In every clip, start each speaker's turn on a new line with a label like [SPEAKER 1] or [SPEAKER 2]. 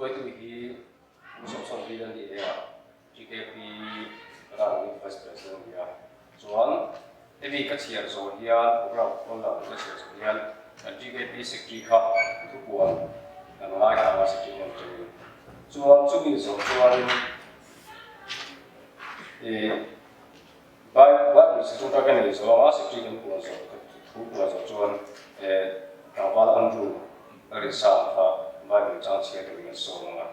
[SPEAKER 1] Hruaitu hi Pu Sawmsawmhlui a ni e a, GKP Ran Unit Vice President a ni a. Chuan hemi ka chhiar zawh hian program kawl dan ka chhiar zawh hian kan GKP Secretary kha thupuan kan ngaithla a Secretary hian atangin. Chuan chumi zawh chuanin ih Bible zirtirtu ka nei zawng a Secretary kan puan zawh thu puan zawh chuan tlangval Andrew a rinsa kha Bible chang chhiar turin an sawm ang a.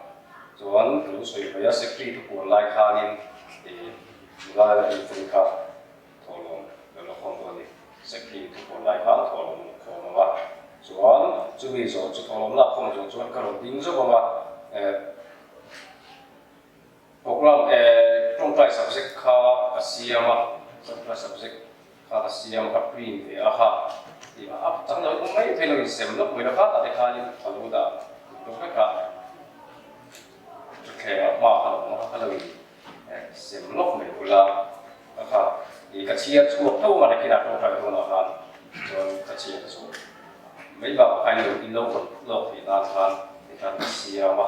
[SPEAKER 1] Chuan ka lo sawi mai a Secretary thu puan lai khanin nula la infun kha thawhlawm ka lo khawm dawn a ni. Secretary thu puan lai khan thawhlawm an khawm ang a. Chuan chumi zawh chu thawhlawm lak khawm zawh chuan ka rawn ding zawk ang a. Program tawngtai subject kha ka siam a, tawngtai subject kha ka siam a, ka print ve a kha tih a chang lo awm mai thei lo insem lawk mai lo kha tah te khanin ka lo dah tawh vek a, thutthleng ah hma kha lo awm a ka lo in sem lawk mai bula a kha ih ka chhiar chhuak tho a nakinah tawngtai dawnah khan chuan ka chhiar zawh mai bakah khan in lo rawn lawk theih nan khan tikhan ka siam a.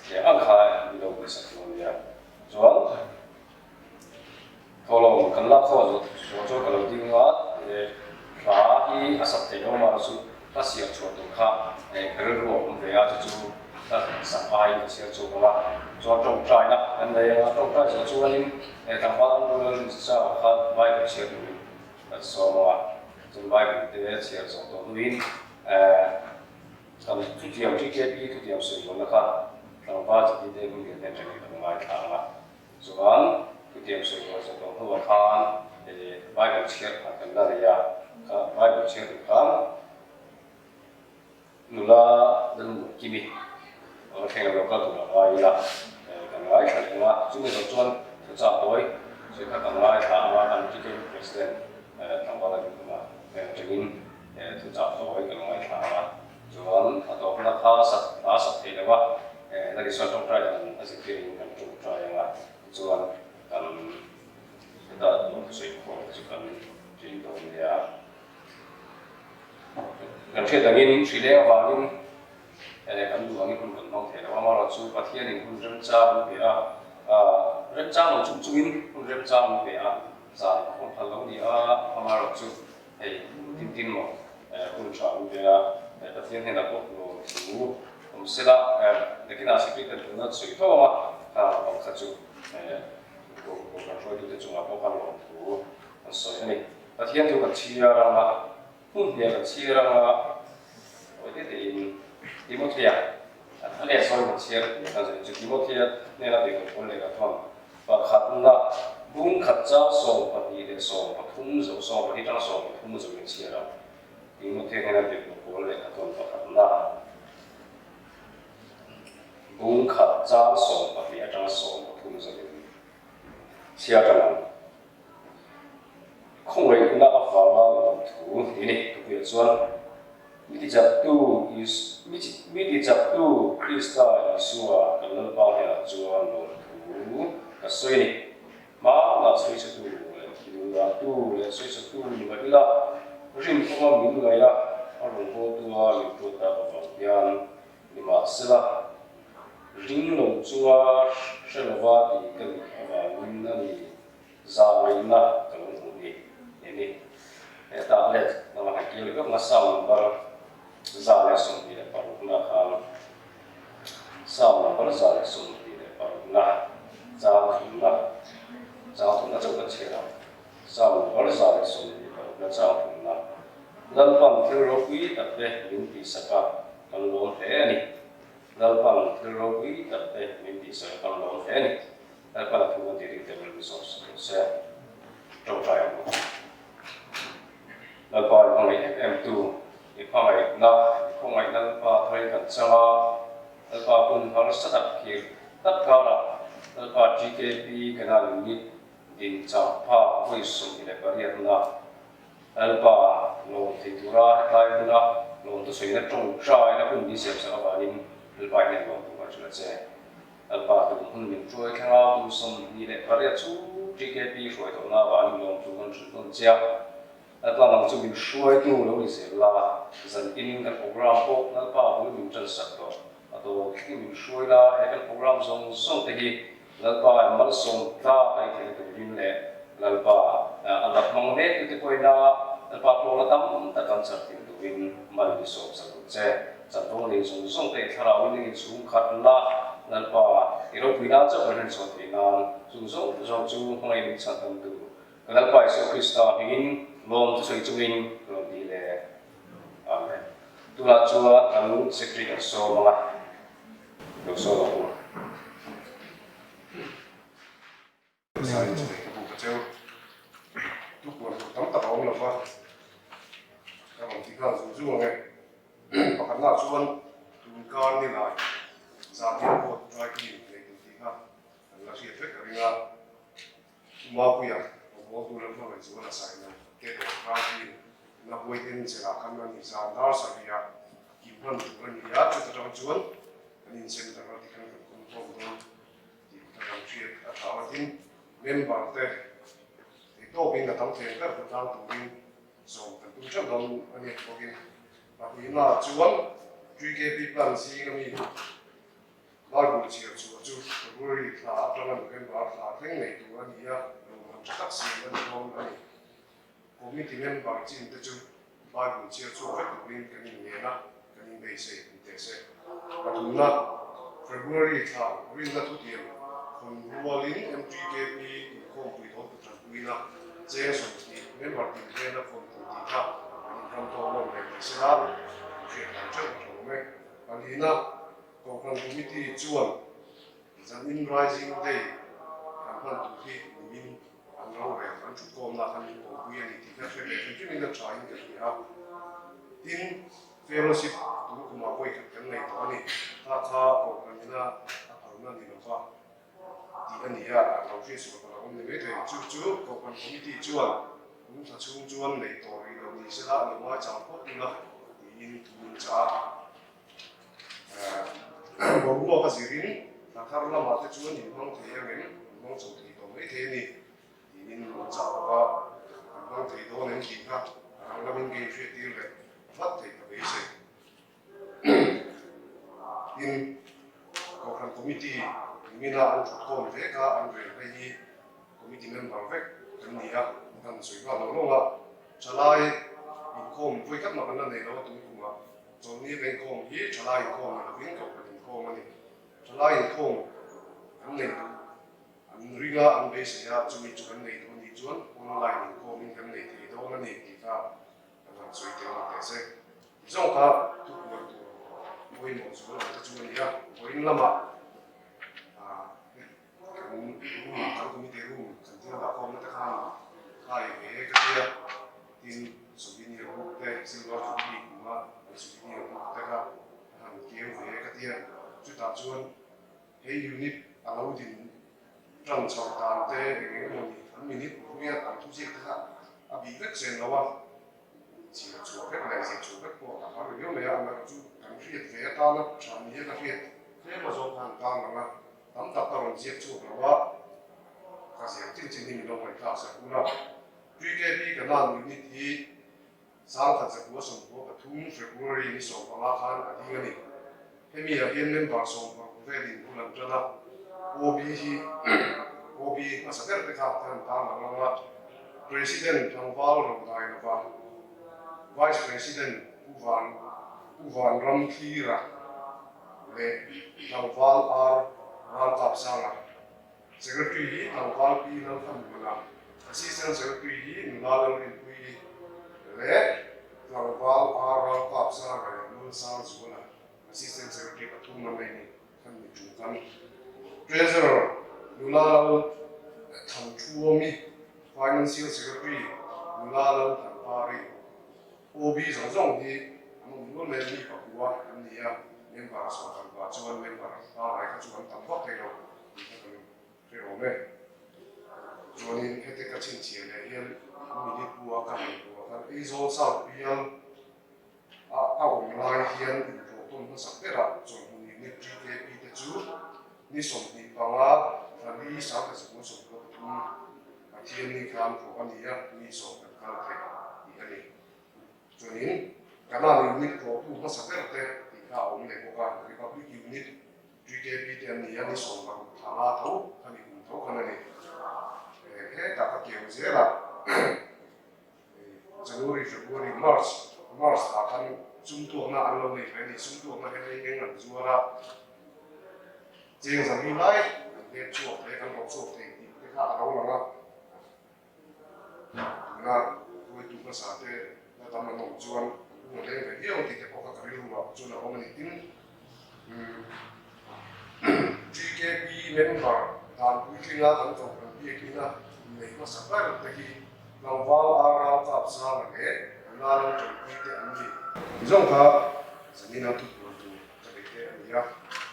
[SPEAKER 1] He ang kha i lo buaisak lo nia. Chuan thawhlawm kan lak khaw zawh zawh chuan ka lo ding a, hla hi a sak theih lo mah chu ka siam chhuah tur kha ka rilru a awm ve a, chu chu ka sak aiin ka chhiar chhuak ang a. Chuan tawngtaina kan nei ang a, tawngtai zawh chuanin tlangval an rul a rin sa kha Bible chhiar turin kan sawm ang a, chuan Bible te chhiar zawh tawh hnuin Kan thutiam TKP thutiam sawivawnna kha tlangval chiti te hun lian hnen tangin kan ngaithla ang a, chuan thutiam sawivawn zawh tawh hnuah khan Bible chhiar khat kan la nei a, kha Bible chhiar duh khan nula Lalmuankimi a thleng lo kal tur a ngai ila kan ngaithla leh ang a, chumi zawh chuan thuchah tawi sawi kha kan ngaithla ang a, kan TKP President tlangval a duh ang a, heng atangin He thuchah tawi ka lo ngaithla a, chuan a tawpna kha sak a sak thei lo a, Lali chuan tawngtai dan a zirtirin kan tawngtai ang a, tichuan kan heta lawmthusawi khawm te chu kan ṭin dawn nia. Kan hriat angin hri leng avangin kan duh angin hun kan hmang thei lo a, amaherawhchu Pathianin hun remchang min pe a, remchang lo chung chungin hun remchang min pe a, zan hun phal lo ni a, amaherawhchu Hei tin tin maw hun tha an pe a, Pathian hnenah pawh lawm thu awm se la, nakinah Secretary ten tuna sawi tho ang a, kha bang kha chu Kohhran hruaitute chungah pawh khan lawm thu an sawi a ni. Pathian thu kan chhiar ang a, hun hnial kan chhiar ang a, awi te tein Timothea a leh sawi kan chhiar kan zir chu Timothea hnena tih kan leh ka thawn. Pakhatna, bung khat chang 12 13 zo 12 tang 13 zo in chhiar a, Timothea hian a tirhkoh pawl lehkha tawn pakhatna, bung khat chang 12 atanga 13 zo in chhiar tan ang. Khawngaihna avanga lawmthu ni ni thupuiah chuan mi tichaktu mi tichaktu Krista Isua kan Lalpa hnenah chuan lawmthu ka sawi a ni. Hmanah sawichhetu leh tiduhdahtu leh sawichhetu ni mah ila, rinawma min ngaih a, a rawngbawltua min tuat tak avang hian nimahsela ring lo chunga hre lova tih ka nih avangin a ni. Zawngaihna ka lo hmuh ni ni ni. Hetah let lama han kir leh vek na sound number 126 na khan sound number 126 na chang thumna chang thumna chauh kan chhiar ang. Sound number 126 na chang thumna Lalpan thil ropui tak te min tihsak a kan lawm hle a ni. Lalpan thil ropui tak te min tihsak a kan lawm hle a ni. Lalpan a thu a ti ring te min zawh sak lo se, tawngtai ang u. Lalpa i hmangaih em em tu, i hmangaihna, i khawngaihna Lalpa tharin kan chang a, Lalpa hun harsa tak phir tak karah Lalpa GKP Canal Unit din chak phak vawi 28 na Lalpa lawm thei tura hetlai hmuna lawm thusawiina tawngtaina hun min siamsak avangin Lalpa hian lawm tur kan hrilh a che. Lalpa tum hun min hruai thleng a, kum 28 chu TKP hruai tawhna avangin lawmthu kan hrilh dawn che a. Lalpa nang chu min hruaitu lo ni zel la, zan in kan program pawh Lalpa bul min tan sak tawh. A tawp thleng min hruai la, he kan program zawng zawng te hi Lalpa malsawm tlak a ni theihna turin leh Lalpa a la hmang mek tute pawhin a Lalpa hlawhna tam tak an char theihna turin mal min sawm sak ang che. Chanvo nei zawng zawng te thlarau in chhung khat la, Lalpa i ropui nan chauh kan hrenchhuah theih nan chung zawng zawng chu hmangaih min chhan tam tu Ka Lalpa Isua Krista hmingin lawm thusawi chungin ka rawn ti le. Amen. Tunah chuan kan Secretary kan sawm ang a, lo sawm ang u.
[SPEAKER 2] Science leh ka bu ka cheu. Tukverh tur tam tak a awm lova, ka rawn ti nghal zung zung ang e. Pakhatna chuan tunkar ni lai zan hian coat dry clean nei tur tih kha kan la hriat vek a ring a. Mapuia awm tur lam hmangaih chuan a sawi lo. Ke dawr kar hi na huaiten chela khan a ni zan dar sarih kim hman tur a ni a, chuta tang chuan kan insem ta rawh tikhan kan kawm khawm dawn tih ka kan hriat a tha a. Tin, member te theihtawpin a tam thei ber khawtlang turin zawm kan tum theuh dawn a ni bawkin pahnihna chuan TKP plan zinga mi Bible chhiar chhuah chu February thla atanga November thla thleng nei tur a ni a, lawmman tha tak siam a ni dawn a ni. Committee member chin te chu Bible chhiar chhuak vek turin kan inngen a, kan inbeisei an teh se. Pathumna, February thla rinna thutiam khawn rualin MTKP inkhawmpui dawn tu tanpuina cheng 20 member tin hnena khawn tur tih kha an inram tawk nawn leh ni sela, hriat dan theuh a tha awm e. Palina, Kohhran Committee chuan zanin Rising Day kan hman tur hi nimin an rorel an thutkhawmna khan min pawmpui a ni tih kha hre leh hrim hrimin a thain ka hria a. Tin, Fellowship tun kumah vawikhat kan nei tawh a ni. Kha kha Kohhran ina a phalna ni lova tih a ni a, a lo hriatsual palh a awm ni maithei. Chu chu Kohhran Committee chuan tun thla chhung chuan nei tawh rih lo ni sela lo ngaichang phawt ula tiin thu min chah a. Boruak a zirin hla thar lamah te chuan inhmang thei ang em, inhmang chho thei tawh mai thei a ni tiin an chah bawk a, an hmang thei dawn em tih kha a rang lamin ka inhriattir leh vat theih ka beisei. Tin, Kohhran Committee nimina an thutkhawm vek a, an rel hei hi Committee member vek kan ni a, kan sawi nghal lo lawng a, thalai inkhawm vawi khat mah kan la nei lo a tun kumah. Chawlhni ka inkhawm hi thalai inkhawm ni lovin kohhran inkhawm a ni. Thalai inkhawm kan nei duh, an ring a, an beisei a, chumi chu kan nei duh a nih chuan online inkhawmin kan nei thei dawn a ni tih kha kan han sawi tel ang teh se. Ti zawng kha thupuan tur pawimawh zual ang te chu a ni a, vawiin lamah kan room, kan committee room kan thil dah khawmna te khan khai ve ka tia, tin souvenir book te silver jubilee kuma an souvenir book te kha a han keu ve ka tia, chutah chuan he unit a lo din tan chhoh dan te eng eng emaw ni an minute nia an thuziak te kha a bih vek chen lo a, chhiar chhuah vek leh zir chhuah vek pawh a har riau mai a, amaherawhchu kan hriat ve atana tha nia ka hriat tlem azawng kha an tarlang a. Tam tak ka rawn ziak chhuak lo a, ka ziak chin chin hi min lo ngaihthlak sak ula. TKP Kanan unit hi 1993 February ni 15 khan a ding a ni. Hemi ah hian member 16 velin bul an tan a, OB hi OB hmasa ber te kha kan tarlang ang a, President Tlangval Rodailova, Vice President Pu Van Pu Vanramthlira, leh Tlangval R Ralkapsanga, Secretary hi Tlangval Pi Lalthanmuana, Assistant Secretary hi Nula Lalrinpuii leh Tlangval R Ralkapsanga leh Lalsangzuala, Assistant Secretary pathum an nei ni khan mi ṭum kan Treasurer Nula Lalthanthuami, Financial Secretary Nula Lalthanpari. OB zawng zawng hi an awm nual mai a, mi pakua an ni a, member 15 chuan member pangngai kha chu an tam vak thei lo tih kha kan hre awm e. Chuanin heti ka chhinchhiah leh hian an minute bua ka han hmuh ah khan Aizawl South bial a a awm lai hian inpawhtawn hmasak berah chawlhhmun unit GKP te chu ni 25 thla li 1993 Pathianni khan pawh a ni a, mi sawm kan kal thei tih. Chuanin Kanan unit tlawhtu hmasa ber te tih kha a awm leh bawk a, Republic unit GKP te an ni a, ni 16 thla nga tho khami kum tho khan a ni. Hetah ka keu zel a, January, February, March, March ah khan sumtuakna an lo nei ve a ni, sumtuakna hi lei eng an zuar a, cheng zali lai kan pek chhuak thei a, kan rawh chhuak thei tih te kha a lo lang a. Tuna hruaitu hmasa te la dam an awm chuan an lung a leng ve viau ang tih te pawh kha ka rilru ah chuan a awm a ni. Tin, GKP member dan puitlinga kan kohhran biakina innei hmasa ber te hi tlangval ar rau kap zanga leh nula lo tanpui te an ni. Ti zawng kha zanina thupuan tur ka nei te a ni a,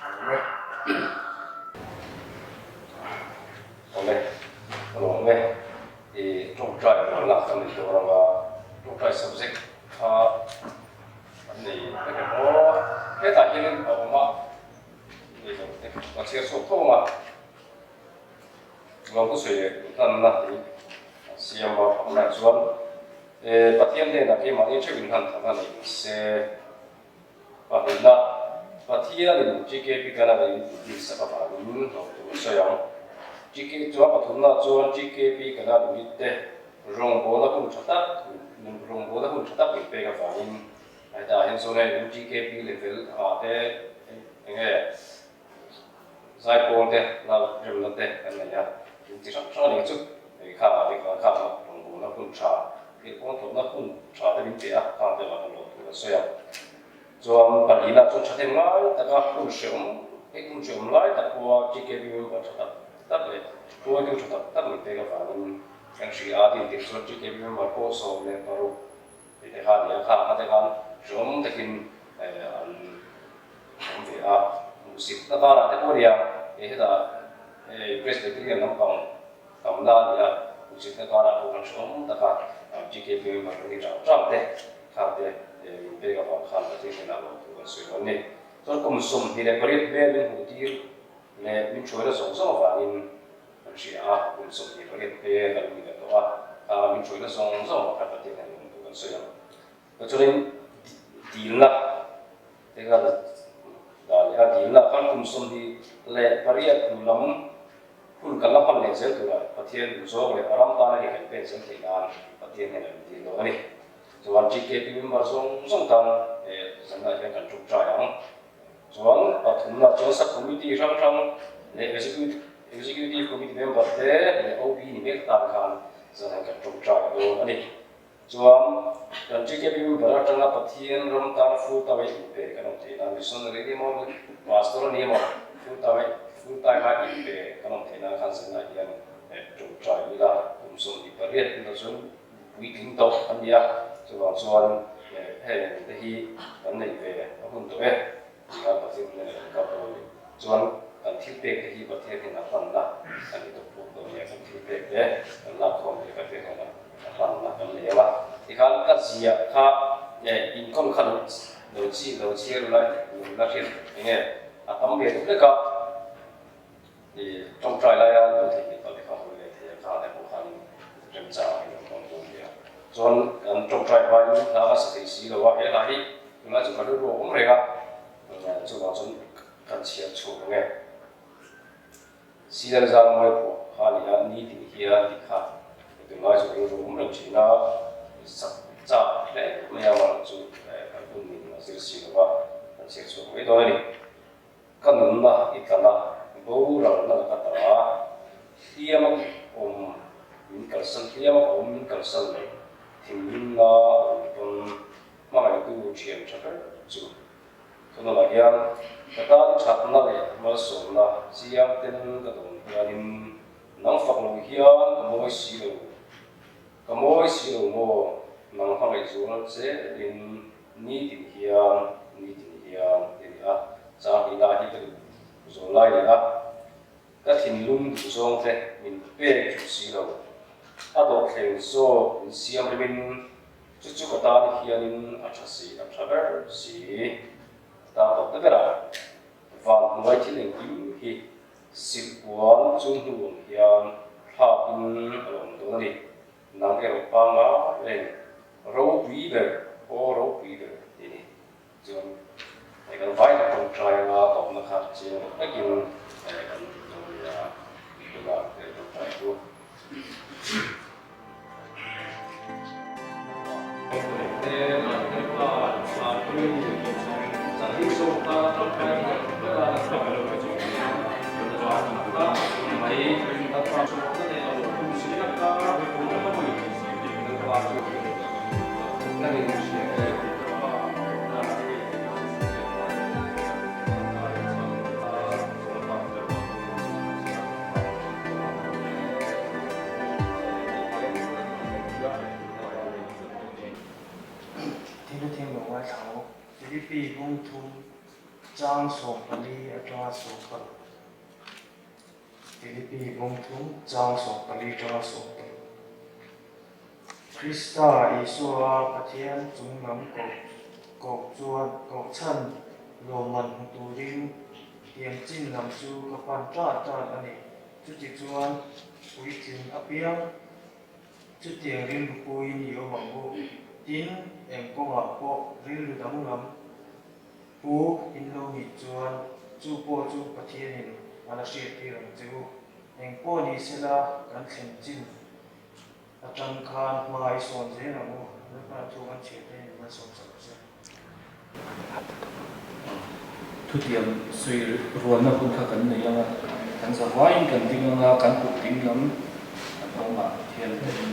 [SPEAKER 2] a awm e.
[SPEAKER 1] Awm e, ka lawm e. I tawngtai rualna kan nei dawn anga tawngtai subject kha an nei vek em aw. Hetah hianin a awm a, nei lo te ka chhiar chhuak tho ang a. Lawmthu sawi leh inhlanna tih an siam a, pakhatah chuan Pathian hnenah keimahni theuh inhlan thana nei se. Pahnihna, Pathianin GKP Canada in tih sak avangin hlawh tur a sawi ang. GK chuan pathumna chuan GKP Canada unit te rawngbawlna hun tha tak rawngbawlna hun tha tak min pek avangin hetah hian chuan hei GKP level ah te enge Zaipawl te, lal remna te kan nei a, thil chi hrang hrang a nih chu. Hei kha ah te khan kha rawngbawlna hun tha, thil pawn thawhna hun tha te min pe a, khang te vang lo tur an sawi a. Chuan palina chuan thahnem ngai taka hun hreawm, hei hun hreawm lai tak pawha TKB member tha tak tak leh hruaitu tha tak tak min pek avangin kan hria a, tin tir chuan TKB member pawh 16 Hei te kha nia kha kha te khan hreawm takin an awm ve a, hmuhsit na karah te pawh nia hei hetah hei Presbyterian lampang tamna a ni a, hmuhsit na karah pawh kan hreawm taka GKP member kan ni chang chang te kha te min pek avang khan Pathian hnenah lawmthu kan sawi dawn a ni. Chuan kum 28 hmel min hmuh tir leh min hruaina zawng zawng avangin Kan hria a, kum 28 hmel kan ni ve tawh a, kha min hruaina zawng zawng pakhat Pathian hian lawmthu kan sawi ang. Tichuanin dilna te kha dah leh a, dilna khan kum 28 hnu lam hun kan la hman leh zel turah Pathian duh zawng leh a ram tana ke kan pen zel theih nan Pathian hian a min dil dawn a ni. Chuan GKP member zawng zawng tan zanah hian kan ṭawngṭai ang. Chuan pathumna chuan sub committee hrang hrang leh executive committee member te leh OB ni mek tan khan zanah kan ṭawngṭai dawn a ni. Chuan kan GKP member atanga Pathian ram tan full time a inpe kan awm theih nan missionary ni emaw pastor ni emaw full time full time a inpe kan awm theih nan khan zanah hian ṭawngṭai ila kum 28 huna chuan puitling tawh an ni a, chuvang chuan heng te hi kan neih ve a hun tawh e tih a Pathian hnenah kan kap dawn a ni. Chuan kan thil pek te hi Pathian hnenah hlanna a ni tawh bawk dawn nia, kan thil pek te kan lak khawm te Pathian hnenah a hlanna kan nei ang a. Tikhan ka ziah kha inkhawm kha lo lo chi lo chhiar ula lo la hriat eng nge a tam ve deuh hlek a. I tawngtai laia lo theih leh palh kha hawi leh thei a, kha te pawh khan remchang a inawm dawn dawn nia. Chuan kan tawngtai hmain hla ka sa thei si lo a, he hla hi tunlai chu ka rilru a awm reng a, chuvang chuan kan chhiar chhuak ang e. Sial zar mawi pawh kha a ni a, ni tih hian tih kha tunlai chu ka rilru a awm reng thin a, sak chak hle mai a, amaherawhchu chu kan hun min a zir si lo va, kan chhiar chhuak mai dawn a ni. Ka nunna i tlan a, boralna laka ta a, hliam a awm min kalsan, hliam a awm min kalsan leh thinrimna awm pawn hmangaihtu thian tha ber chu thunawnah hian ka tan thatna leh malsawmna chiang ten ka dawn hianin nang fak lo hian ka mawi si lo, ka mawi si lo maw nang hmangaih zual zelin Nitin hian, nitin hian ti ni a, chang ila hi ka duh zawl lai leh a, ka thinlung duh zawng te min pek duh si lo. A dawhthleng zawk min siam remin chu chu ka tan hianin a tha si, a tha ber si. Ka tan tawp ta ber a, van hnuai thil engkim hi silhpuan chung hnu ang hian thlakin a lo awm dawn a ni. Nang erawh pangngai reng ropui ber. Aw ropui ber tih a ni. Chuan hei kan vai tak tawngtai anga tawpna kha chiang lo takin kan ti dawn nia tunah tawngtai chu.
[SPEAKER 3] Thil thiam lo ngaithla ang. Philippi bung thum chang 14 atanga 16. Philippi bung thum chang 14 atanga 16. Krista Isua Pathian chung lam koh koh chuan koh chhan lawmman hmu turin tiang chin lam chu ka pan ṭan ṭan a ni. Chutichuan puitling apiang chutiang rilru puiin i awm ang u. Tin, eng kawngah pawh rilru danglam pu in lo nih chuan chu pawh chu Pathianin a la hriattir ang che u. Eng pawh ni sela kan thlen chin atang khan hma i sawn zel ang u. Lalpa thu kan chhiar te in malsawm sak ang che.
[SPEAKER 4] Thutiam sawi rualna hun kha kan nei ang a, kan zavaiin kan ding ang a, kan kut ding lam kan awmah Pathian pawhin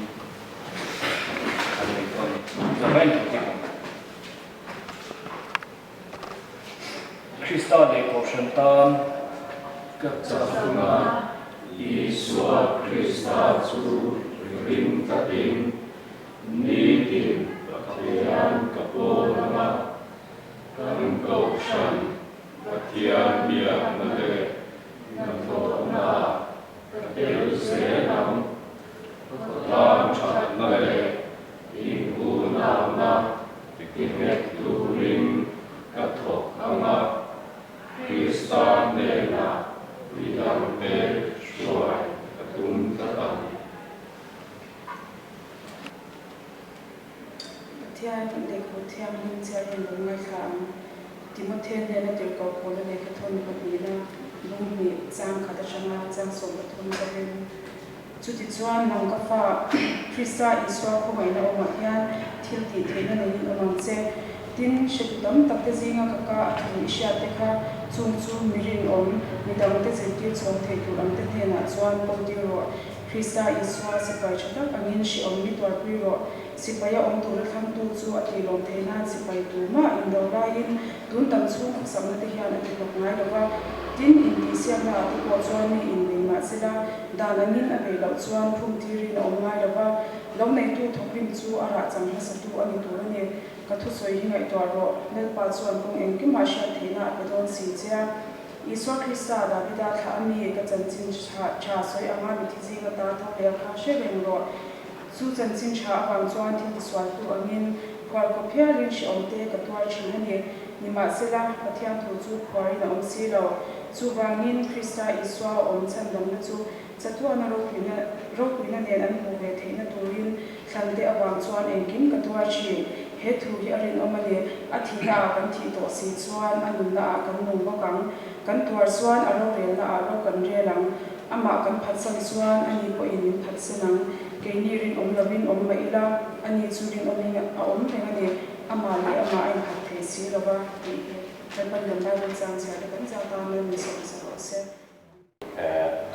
[SPEAKER 4] kan nei tawh a ni. Zavaiin kan ding ang. Krista leh Kohhran tan ka chak
[SPEAKER 5] a. Isua Krista chu ring tlatin Nitin Pathian ka pawl ang a, kan Kohhran Pathian biakna leh hnathawhna ka tel zel ang. Khawtlang thatna leh inhunauhna tinghet turin ka thawk ang a, Krista hnenah midangte hruai ka tum tlat ang.
[SPEAKER 6] Pathian lehkhabu thianghlim chhiarin lo ngaithla ang. Timothea hnena tirhkoh Paula lehkha thawn pahnihna lung hnih chang khat atanga chang 13 ka rem. Chutichuan nang ka fa, Krista Isua khawngaihna awmah hian thil tih theihna neiin awm ang che. Tin, hretu tam tak te zinga ka ka a thu i hriat te kha chung chu mi rinawm, midangte zirtir chhawng thei tur ang te hnenah chuan pawmtir rawh. Krista Isua sipai tha tak angin hrehawm mi tuarpui rawh. Sipaia awm tura thlangtu chu a tih lawm theih nan sipai tumah indo laiin tun tam chhung khawsakna te hian a ti hnawk ngai lo va. Tin, intihsiakna ah te pawh chuan mi inbei mah sela, dan angin a bei loh chuan phum thirin a awm ngai lo va. Lo neitu thawkrim chu a rah chang hmasatu a ni tur a ni. Ka thusawi hi ngaihtuah rawh. Lalpa chuan kawng engkimah hriat theihna a pe dawn si che a. Isua Krista, Davida thlah a mi, ka chanchin tha sawi anga mithi zing ata tho leh a kha hre reng rawh. Chu chanchin tha avang chuan thil tisualtu angin phuar khawp hialin hrehawmte ka tuar thin a ni. Nimahsela, Pathian thu chu phuarin a awm si lo. Chuvangin, Krista Isua a awm chhandamna chu chatuana ropuina ropuina nen an hmuh ve theihna turin thlante avang chuan engkim ka tuar thin. He thu hi a rinawm a ni. A thihna ah kan thih tawh si chuan a nunna ah kan nung bawk ang. Kan tuar chuan a rorelna ah ro kan rel ang. Amah kan phatsan chuan ani pawhin min phatsan ang. Keini rinawm lovin awm mah ila, ani chu rinawmin a awm reng a ni. Amah leh amah a inphat thei si lova tih hi Lalpan kan Bible chang chhiar te kan zat a, mal min sawm sa rawh se.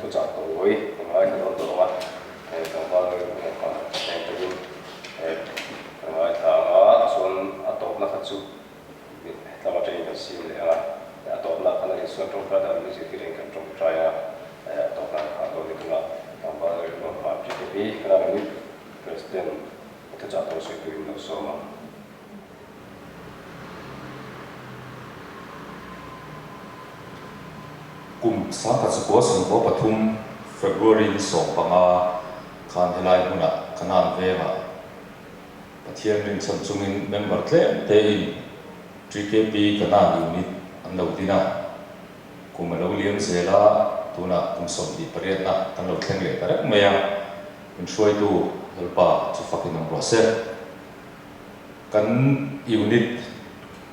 [SPEAKER 1] Thuchah tawi ka ngaithla dawn tawh ang a, tlangval kha heng takin ka ngaithla ang a, chuan a tawpna kha chu tlama atangin kan siam leh ang a, a tawpna khan a insual tawngtai dan min zirtir in kan tawngtai a, a tawpna kha a tawi tung a, tlangval kha TKP ka la reng in President thuchah tawi sawi turin lo sawm ang.
[SPEAKER 7] Kum 1993 February ni 15 khan helai hmunah Kanan vengah Pathian rinchhan chungin member tlem tein TKP Kanan Unit an lo din a, kum a lo liam zel a, tunah kum 28 na kan lo thleng leh ta reng mai a, min hruaitu Lalpa chu fakin awm rawh se. Kan unit,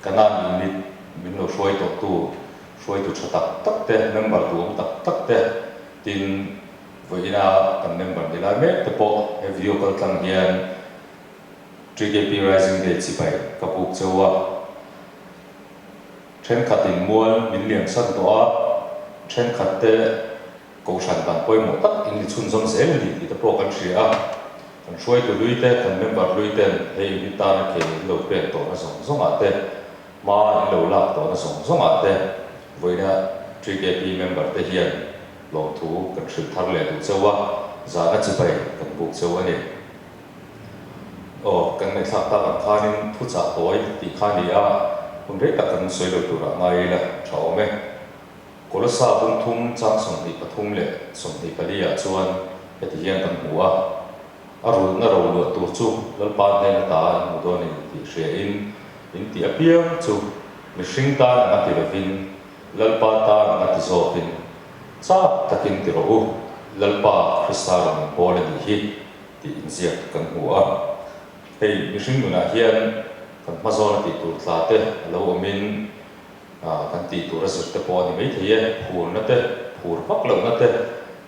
[SPEAKER 7] Kanan unit min lo hruai tawhtu, hruaitu tha tak tak te, member duhawm tak tak te, tin vawiina kan member ni lai mek te pawh he video kaltlang hian TKP Rising Day chibai ka buk cheu a. Thenkhat in mual min liam san tawh a, thenkhat te Kohhran dan pawimawh tak in ni chhunzawm zel a ni tih te pawh kan hria a. Kan hruaitu hlui te, kan member hlui ten hei unit tana ke in lo pek tawhna zawng zawngah te, hma in lo lak tawhna zawng zawngah te vawiina TKP member te hian lawmthu kan hrilh thar leh duh cheu a, zahna chibai kan buk cheu a ni. Aw, kan ngaihthlak tak ang khanin thuchah tawi tih kha a ni a, hun rei tak kan sawi lo turah ngai ila tha awm e. Kolosa bung thum chang 23 leh 24 ah chuan heti hian kan hmu a, A rulhna ro luah tur chu Lalpa hnen ata in hmu dawn a ni tih hria in, in tih apiang chu mihring tan anga ti lovin Lalpa tan anga ti zawkin chak takin ti rawh u, Lalpa Krista rawn inpawl a nih hi tih inziak kan hmu a. Hei mihring nunah hian kan hmazawna tih tur tla te a lo awmin, Kan tih tur a zir te pawh a ni maithei e, phurna te, phur vak lohna te,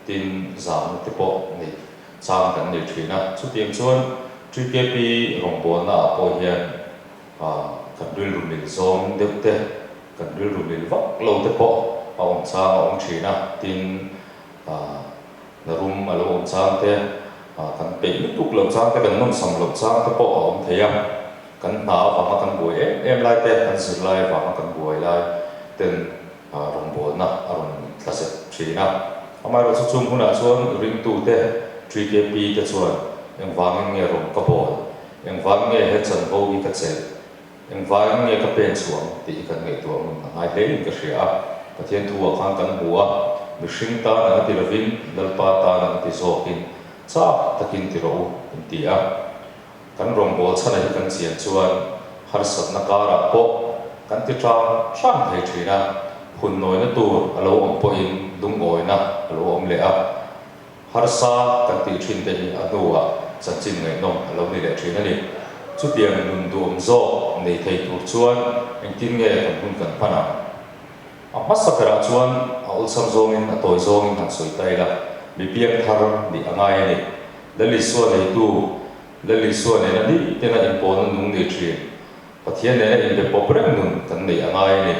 [SPEAKER 7] tin zamna te pawh neih chang kan nei thin a. Chutiang chuan TKP rawngbawlna ah pawh hian kan rilru mil zawng deuh te, kan rilru mil vak lo te pawh a awm chang a awm thin a, tin hna rum a lo awm chang te, kan peih lutuk loh chang te, kan nawmsam loh chang te pawh a awm thei a. Kan hna avanga kan buai em em lai te, kan zirlai avanga kan buai lai ten rawngbawlna a rawn tla zet thin a. Amaherawhchu chung hunah chuan ringtute, TKP te chuan engvangin nge rawn ka bawl, engvangin nge he chanvo hi ka chelh, engvangin nge ka pen chhuang tih hi kan ngaihtuah ngun a ngai hlein ka hria a. Pathian thu ah khan kan hmu a, mihring tan anga ti lovin Lalpa tan anga ti zawkin chak takin ti rawh u an ti a. Kan rawngbâwl chhana hi kan chian chuan harsatna kârah pawh kan ti ṭang ṭang thei ṭhin a, phunnawina tur a lo awm pawhin lungawina a lo awm leh a, harsa kan tih ṭhin te hi a hnuah chanchin ngaihnawm a lo ni leh ṭhin a ni. Chutiang nun duhawm zawk nei thei tur chuan engtin nge kan hun kan hman ang? A hmasa berah chuan a awlsam zawngin a tawi zawngin han sawi ta ila, mi piang thar nih a ngai a ni. Lal Isua neitu, Lal Isua nena ni tena inpawlna nung nei thin, Pathian nena inbe pawp reng nun kan neih a ngai a ni.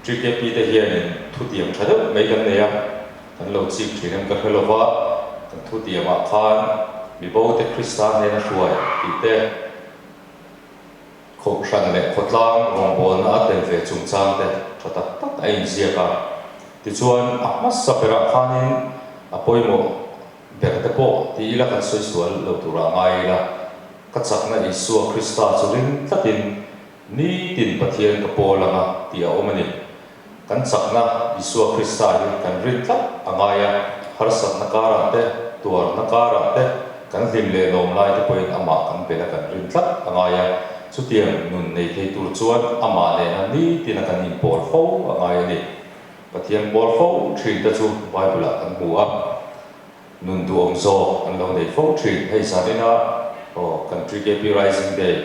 [SPEAKER 7] TKP te hianin thutiam tha deuh mai kan nei a, kan lo chik thin em ka hre lo va, kan thutiamah khan mibo te Krista hnena hruai tih te, Kohhran leh khawtlang rawngbawlna a tel ve chungchang te tha tak tak a inziak a. Tichuan, a hmasa berah khanin a pawimawh ber te pawh ti ila kan sawi sual lo turah ngai ila, ka chakna Isua Krista chu ring tlatin nitin Pathian ka pawl anga tih a awm a ni. Kan chakna Isua Krista hi kan rin tlat a ngai a, harsatna karah te, tuarna karah te, kan hlim leh lawm lai te pawhin amah kan bel a kan rin tlat a ngai a. Chutiang nun nei thei tur chuan amah nena nitina kan inpawl fo a ngai a ni. Pathian pawl fo thin te chu Bible-ah kan hmu a, nun duhawm zawk an lo nei fo thin. Hei zanina aw kan TKP Rising Day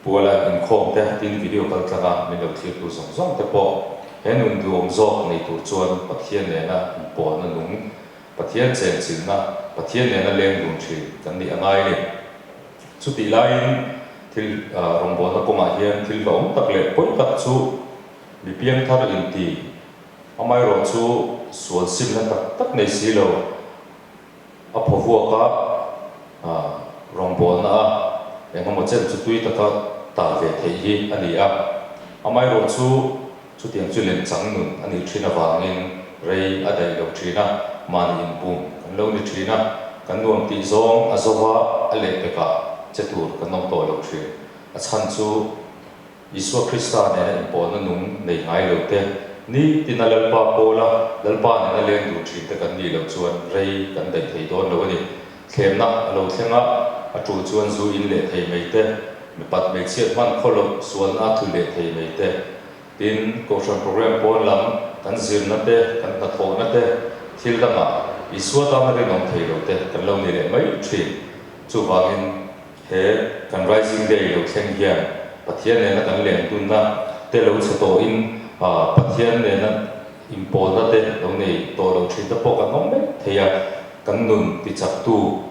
[SPEAKER 7] Puala inkhawm te, tin video kal tlanga min lo thlirtu zawng zawng te pawh he nun duhawm zawk nei tur chuan Pathian nena inpawlna nung, Pathian chenchilhna, Pathian nena leng dun thin kan nih a ngai a ni. Chutih laiin thil rawngbawlna kawngah hian thil hlauhawm tak leh pawi tak chu mi piangthar inti, amaherawh chu sual simna tak tak nei si lo, A phaw vuak a, rawngbawlna a engemaw chen chu tui taka tal ve theih hi a ni a. Amaherawh chu chutiang chu lemchang nun a nih thin avangin rei a daih lo thin a, mahni inbum kan lo ni thin a, kan nuam tih zawng a zova a lehpekah che tur kan awm tawh lo thin. A chhan chu. Isua Krista nena inpawlna nung nei ngai lo te, ni tina Lalpa pawla Lalpa nena leng dun thin te kan nih loh chuan rei kan daih thei dawn lo a ni. Thlemna a lo thleng a, a tul chuan zu in leh thei mai te, mipat hmeichhiat hman khaw loh sualna a tlu leh thei mai te, tin, Kohhran program pawn lam kan zirna te, kan hnathawhna te, thil dangah Isua tana rinawm thei lo te kan lo ni leh mai thin. Chuvangin. He kan Rising Day lo thleng hian Pathian nena kan len dunna te lo chhe tawhin Pathian nena inpawlna te lo nei tawh lo thin te pawh kan awm mai thei a, kan nun tichaktu,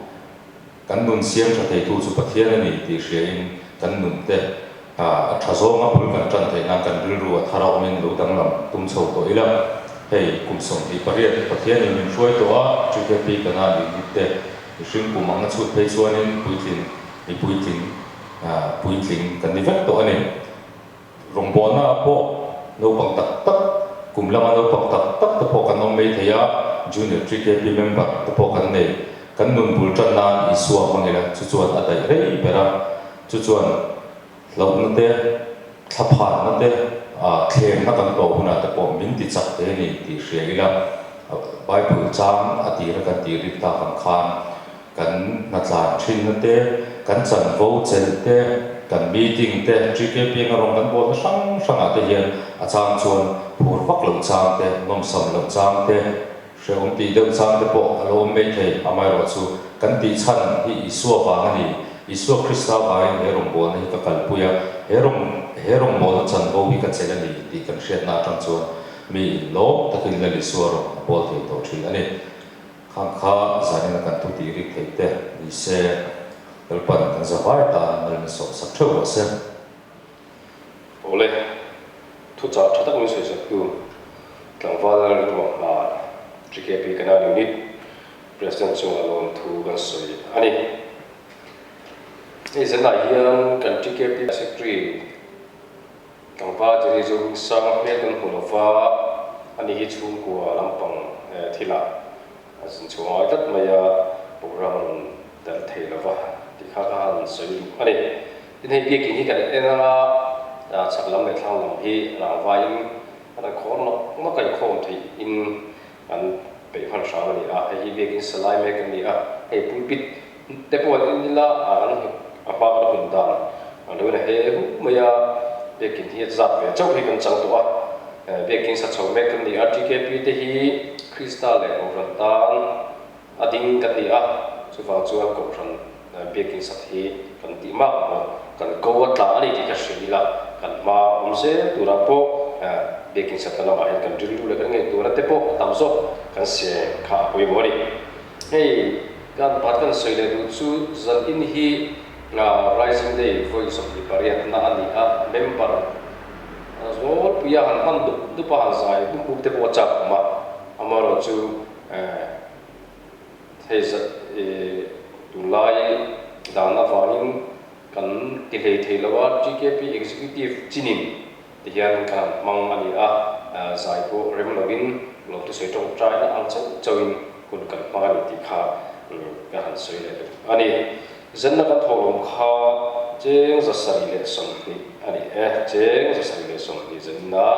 [SPEAKER 7] kan nun siam tha theitu chu Pathian a ni tih hriain kan nun te a tha zawnga bul kan tan theih nan kan rilru a thar a awmin lo danglam tum chho tawh ila. Hei kum 28 Pathianin min hruai tawh a, TKP Kanan unit te Mihring kum ang a chhut phei chuanin puitling, mi puitling, puitling kan ni vek tawh a ni. Rawngbawlna ah pawh naupang tak tak, kum lama naupang tak tak te pawh kan awm mai thei a, Junior TKP member te pawh kan nei. Kan nun bul tan nan Isua hmang ila chu chuan a daih rei ber a, chu chuan hlauhna te, thlaphanna te, thlemna kan tawh hunah te pawh min ti chak thei a ni tih hria ila, Bible chang a tira kan tih rik tak ang khan kan hnatlan thinna te, kan chanvo chelh te, kan meeting te, TKP anga rawn kan bawlna hrang hrangah te hian a chang chuan phur vak loh chang te, nawmsam loh chang te, Hrehawm tih deuh chang te pawh a lo awm mai thei, amaherawh chu kan tih chhan hi Isua vang a ni. Isua Krista vangin he rawngbawlna hi ka kalpui a, he rawng he rawngbawlna chanvo hi ka chelh a ni tih kan hriatna atang chuan mi inlawm takin Lal Isua rawn a bawl thei tawh thin a ni. Khang kha zanina kan thu tih rik theih te ni se, Lalpan kan zavai tan mal min sawmsak theuh rawh se.
[SPEAKER 1] Awle, thuchah tha tak min sawi saktu tlangval rilruah hma GKP Canal Unit President chungah lawmthu kan sawi a ni. Hei zanah hian kan GKP Secretary tlangval Jerry Zohmingsanga hmel kan hmu lova, ani hi chhungkua lampang thilah A zin chhuah ngai tlat mai a, program a rawn tel thei lo va tih kha ka han sawi duh a ni. Tin hei biakin hi kan en anga chhak lam leh thlang lam hi rangvaiin an rawn khawr nawk nawk a inkhawm theih in an peih hman hram a ni a, hei hi biakin sa lai mek a ni a, hei pulpit te pawh an en ila an a hma kan hun dan a lo in a he hu mai a, biakin hi a zat ve chauh hi kan chang tawh a. Biakin sa chho mek kan ni a, TKP te hi Krista leh Kohhran tan a ding kan ni a, chuvang chuan Kohhran biakin sat hi kan tih mak maw, kan ko a tla a ni tih ka hria ila, kan hma awm zel turah pawh biakin satna lamah hian kan rilru leh kan ngaihtuahna te pawh a tam zawk kan seng kha a pawimawh a ni. Hei kan pakhat kan sawi leh duh chu zan in hi Rising Day vawi 28 na a ni a, member Zawlpuia han hman dup dup a, han zai bup bup te pawh a chak awm a, amaherawh chu hei zat tunlai dan avangin kan ti hlei thei lo a, TKP Executive chinin ti hian kan han hmang a ni a, zai pawh rem lovin lawmthusawi tawngtaina ang chauh chauhin hun kan hmang a ni tih kha ka han sawi leh duh a ni. Zenna kan thawhlawm kha cheng 720 a ni e, cheng 720 zenna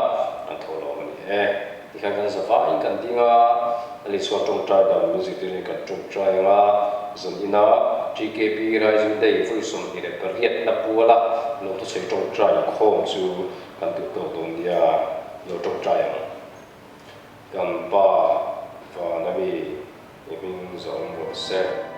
[SPEAKER 1] kan thawhlawm a ni e. Tikhian kan zavaiin kan ding a, a Lihchhuak tawngtai dan min zirtirin kan tawngtai ang a, zan ina TKP Rising Day vawi 28 na puala lawmthusawi tawngtai inkhawm chu kan duh tawk dawn nia, lo tawngtai ang. Kan Pa, Vana mi i hming zawng rawh se.